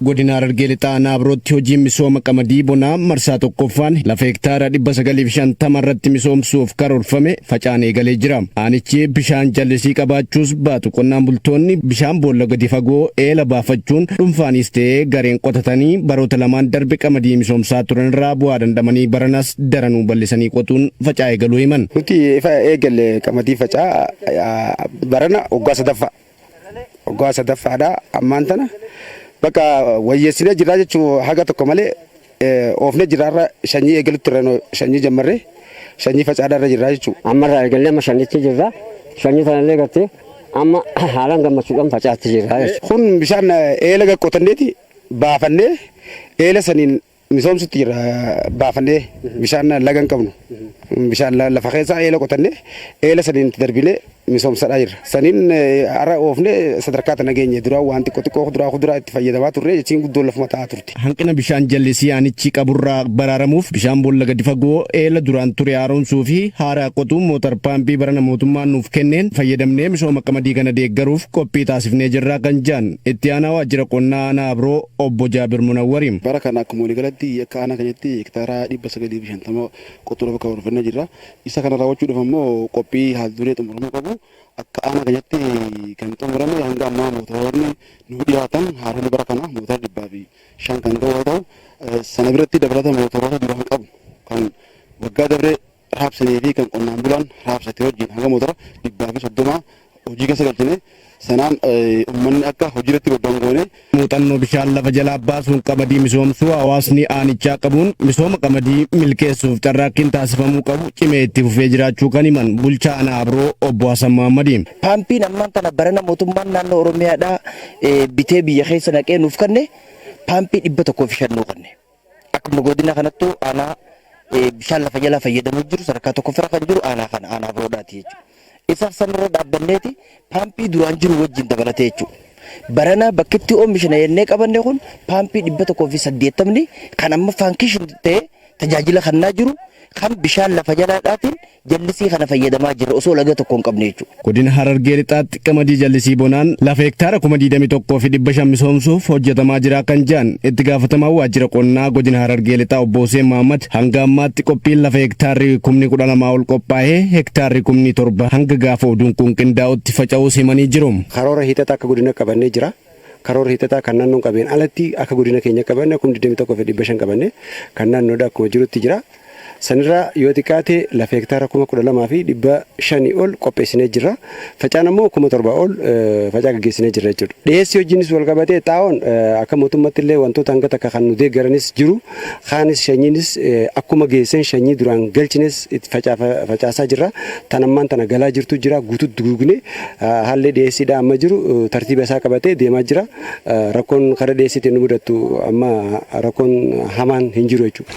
Godina Harargee Lixaa Aanaa Abrootti hojiin misooma qamadii bonaa marsaa tokkoffaan lafa hektaara 950 irratti misoomsuuf karoorfame facaan eegalee jira. Aanichi bishaan jallisii qabaachuus baatu qonnaan bultoonni bishaan boolla gadi fagoo eela baafachuun dhuunfaanis ta'ee gareen qotatanii baroota lamaan darbe qamadii misoomsaa turan irraa bu'aa dandamanii baranas daranuu bal'isanii qotuun facaa eegaluu himan. Nuti ifa eegalle qamadii facaa barana waggaa sadaffaa. Waggaa sadaffaadha ammaan tana bakka wayyeessinee jirraa jechuun haga tokko malee oofnee jirraarra sanyii eegalutti irra sanyii jammarree sanyii facaadhaa irra jirraa jechuudha. Ammarraa eegallee amma shanyitti jirra. Sanyii tanallee gartee amma haalaan gammachuudhaan facaatti jirra jechuudha. Kun bishaan eela gaqqotanneeti baafannee eela saniin misoomsutti jirra, baafannee bishaan laga hin qabnu. Bishaan lafa keessaa eela qotannee eela saniin itti darbinee misoomsadhaa jirra. Saniin har'a oofnee sadarkaa tana geenye. Duraan waan xiqqoo xiqqoo kuduraa kuduraa itti fayyadamaa turre, jechiin guddoon lafuma taa'aa turte. Hanqina bishaan jallisii aanichi qaburraa baraaramuuf bishaan boolla gadi fagoo eela duraan ture haaromsuu fi haaraa qotuun mootar paampii barana mootummaan nuuf kenneen fayyadamnee misooma qamadii kana deeggaruuf qophii taasifnee jirra kan jedhan itti aanaa waajjira qonnaa aanaa Abroo obbo Jaabir Munawwari. Bara kana akkuma waliigalatti akka aanaa keenyatti hektaara 950 qotuudhaaf karoorfannee jirra. Isa kana raawwachuudhaaf ammoo qophii haal duree xumuramuu qabu. Akka aanaa keenyatti kan xumurame hanga ammaa mootoroonni nu dhiyaatan haaronni bara kana mootora 105 kan ta'u yoo ta'u, sana biratti dabalata mootoroota duraan qabu kan waggaa dabree raabsanii fi kan qonnaan bulaan raabsate wajjin hanga mootora 130 hojii keessa galchine, sanaan uummanni akka hojii irratti bobba'an goone. Muuxannoo bishaan lafa jalaa baasuun qamadii misoomsuu hawaasni aanichaa qabuun misooma qamadii milkeessuuf carraaqqiin taasifamuu qabu cimee itti fufee jiraachuu kan himan bulchaa aanaa Abroo obbo Hasan Muhammadi. Paampiin ammaan tana barana mootummaan naannoo Oromiyaadhaa bitee biyya keessa naqee nuuf kenne paampii 105 nuu kenne. Akkuma godina kanattuu aanaa bishaan lafa jalaa fayyadamuu jiru sadarkaa tokkoffaarra kan jiru aanaa kana aanaa Abroodhaati jechuudha. Isa sanarra dhaabbanneeti paampii duraan jiru wajjin dabalatee jechuudha. Barana bakkitti oomishna jennee qabanne kun paampii 180 kan amma function ta'ee tajaajila kennaa jiru kan bishaan lafa jalaadhaatiin jallisii kana fayyadamaa jirra osoo laga tokko hin qabne jechuudha. Godina Harargee Lixaatti qamadii jallisii bonaan lafa hektaara 21,500 misoomsuuf hojjetamaa jira kan jedhan itti gaafatamaa waajjira qonnaa godina Harargee Lixaa obbo Hussein Mahammad, hanga ammaatti qophiin lafa hektaarri 12,000 ol qophaa'ee hektaarri 7,000 hanga gaafa oduun kun qindaa'utti faca'uus himanii jiru. Karoora hiixataa akka godina qabannee jira. Karoora hiixataa kan naannoon qabeen alatti akka godina keenya qabanne 21,500 qabanne kan naannoodha akkuma jirutti jira. Sanirraa yoo xiqqaate lafa hektaara 12,500 ol qopheessinee jirra. Facaan ammoo 7,000 ol facaa gaggeessinee jirra jechuudha. Dhiyeessii hojiinis wal qabatee xaa'oon akka mootummaatti illee wantoota hanga takka kan nu deeggaranis jiru. Kaanis sanyiinis akkuma geesseen sanyii duraan galchines itti facaasaa jirra. Tan ammaan tana galaa jirtu jira. Guututti duguugne haalli dhiyeessiidha amma jiru tartiiba isaa qabatee deemaa jira. Rakkoon karaa dhiyeessiitiin nu mudattu amma rakkoon hamaan hin jiru jechuudha.